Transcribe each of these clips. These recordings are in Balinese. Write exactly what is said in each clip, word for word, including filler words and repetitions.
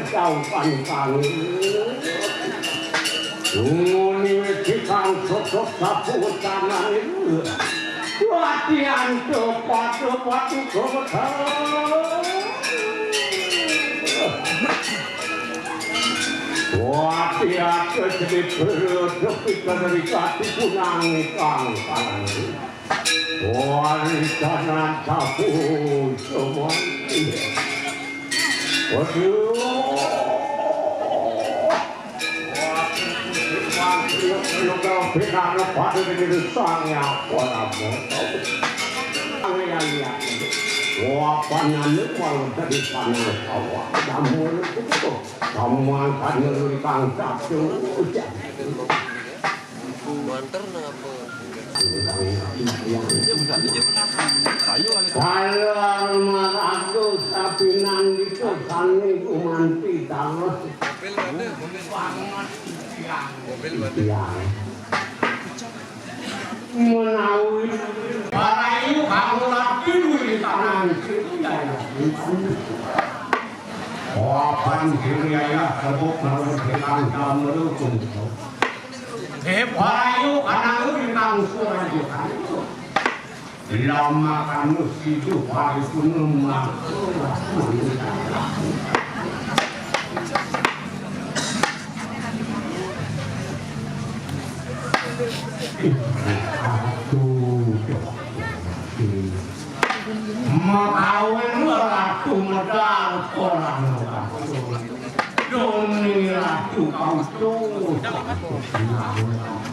Kaupan kang nguni wit kang sosok sapu tanane. Wati antuk padu padu gomedal. Wati antuk seni beruduk ikan dari kati punang kang palang. Warisan sapu semuanya. Waduh. Waduh, pinara pada negeri sang ya, ora mau. Angin-angin. Wah, panane malah dari sana sawah. Namun itu, kamu angkat negeri kang satu. Manter napa? Kalau maraku sapinan itu sane gumanti dalos. Mobil mana? Mobil mana? Tiang. Menawi para ibu kamu lagi di tanah itu ya, ya. Papan kiri ayah tebuk lalu dengan dalam melukung. Dewa ayu kanangun ingkang surajukan. Lama kanus hidup hari punung. Aduh. Makawin ratu medal orang. Doni ratu kautus.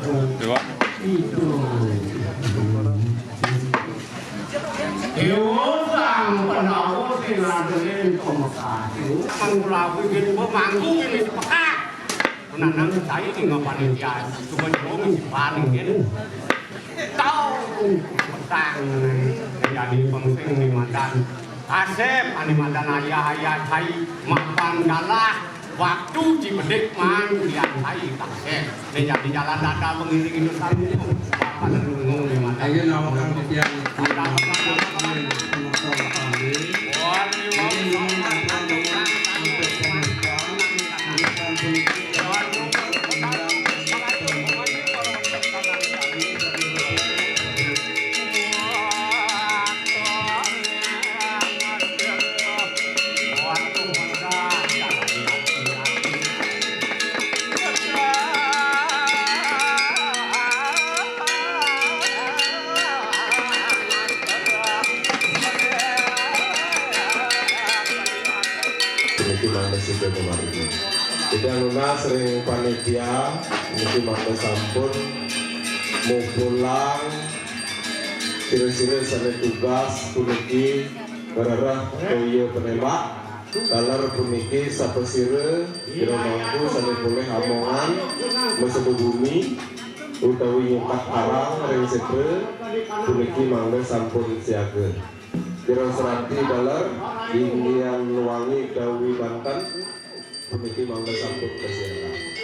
Coba. Itu. Dewa sang penawa sing adelin pemekatu. Kan kula kuwi pemangku ini pekak. Nanang saya tinggal panitia, cuma cuma paling ini. Tahu petang jadi penting nih mantan. Kasep ani mantan ayah ayah saya mapan galah waktu cibedik man lihat saya kasep. Ini jadi jalan data mengiring itu satu. Mapan nunggu nih mantan. Ayo, nawang tiang. Wah, ini Puniki mangda sida pamargi. Ida nunas ring panitia, puniki mangda sampun mupulang sira-sira sane tugas puniki ngrereh toya panembak. Taler puniki sapasira ira mangku sane polih amongan maseba bumi utawi nyukah karang ring setra, puniki mangda sampun siaga. Ira serati taler, inggian wangi dawi banten, puniki mangda sampun kasiaga.